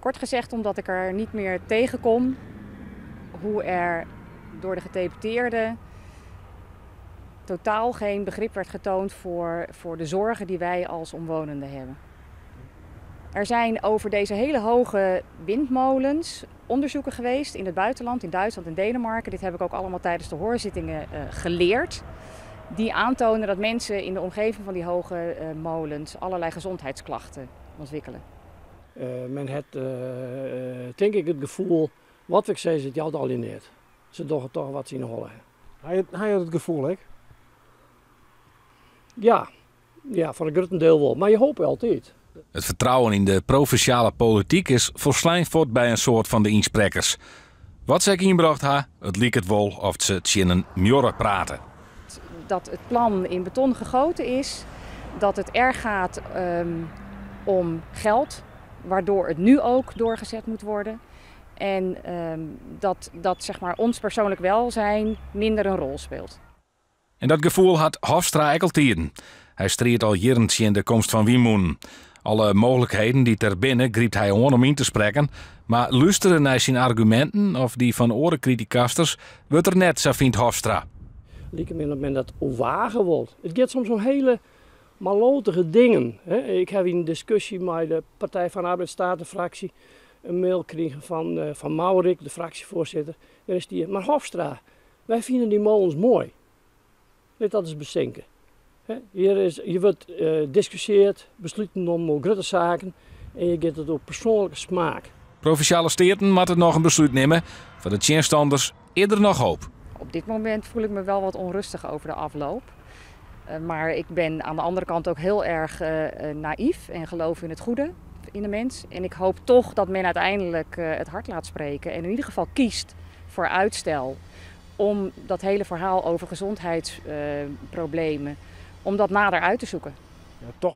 Kort gezegd omdat ik er niet meer tegenkom hoe er door de gedeputeerde totaal geen begrip werd getoond voor de zorgen die wij als omwonenden hebben. Er zijn over deze hele hoge windmolens onderzoeken geweest in het buitenland, in Duitsland en Denemarken. Dit heb ik ook allemaal tijdens de hoorzittingen geleerd. Die aantonen dat mensen in de omgeving van die hoge molens allerlei gezondheidsklachten ontwikkelen. Men heeft, denk ik, het gevoel, wat ik zei, het jou al in net. Ze doen toch wat ze in de holle hebben. Hij had het gevoel, hè? Ja, ja, voor een groot deel wel. Maar je hoopt altijd. Het vertrouwen in de provinciale politiek is folslein fuort by in soad fan de ynsprekkers. Wat se ynbrocht ha, it liket wol oft se tsjin in muorre prate. Dat het plan in beton gegoten is, dat het erg gaat om geld, waardoor het nu ook doorgezet moet worden. En dat ons persoonlijk welzijn minder een rol speelt. En dat gefoel hat Hofstra ek al tiden. Hy striidt al jierren tsjin de komst fan wynmûnen. Alle mooglikheden dy't der binne grypt hy oan om yn te sprekken. Mar lústere nei syn arguminten of dy fan oare kritikasters wurdt der net, sa fynt Hofstra. Likemin dat men dat oerwage wol. It giet soms om hiele malotige dingen. Hè. Ik ha yn in diskusje mei de Partij van de Arbeid Steatefraksje in mail krigen fan Maurik, de fraksjefoarsitter. Dêr is dy, mar Hofstra, wy fine dy molens moai. Lit dat ris besinke. Hè, hier wurdt diskusjeard, besluten nommen oer grutte saken en hjir giet it oer persoanlike smaak. Provinsjale Steaten moatte noch in beslút nimme. Foar de tsjinstanners is der noch hoop. Op dit moment voel ik me wel wat onrustig over de afloop. Maar ik ben aan de andere kant ook heel erg naïef en geloof in het goede in de mens. En ik hoop toch dat men uiteindelijk het hart laat spreken en in ieder geval kiest voor uitstel. Om dat hele verhaal over gezondheidsproblemen, om dat nader uit te zoeken. Ja, toch.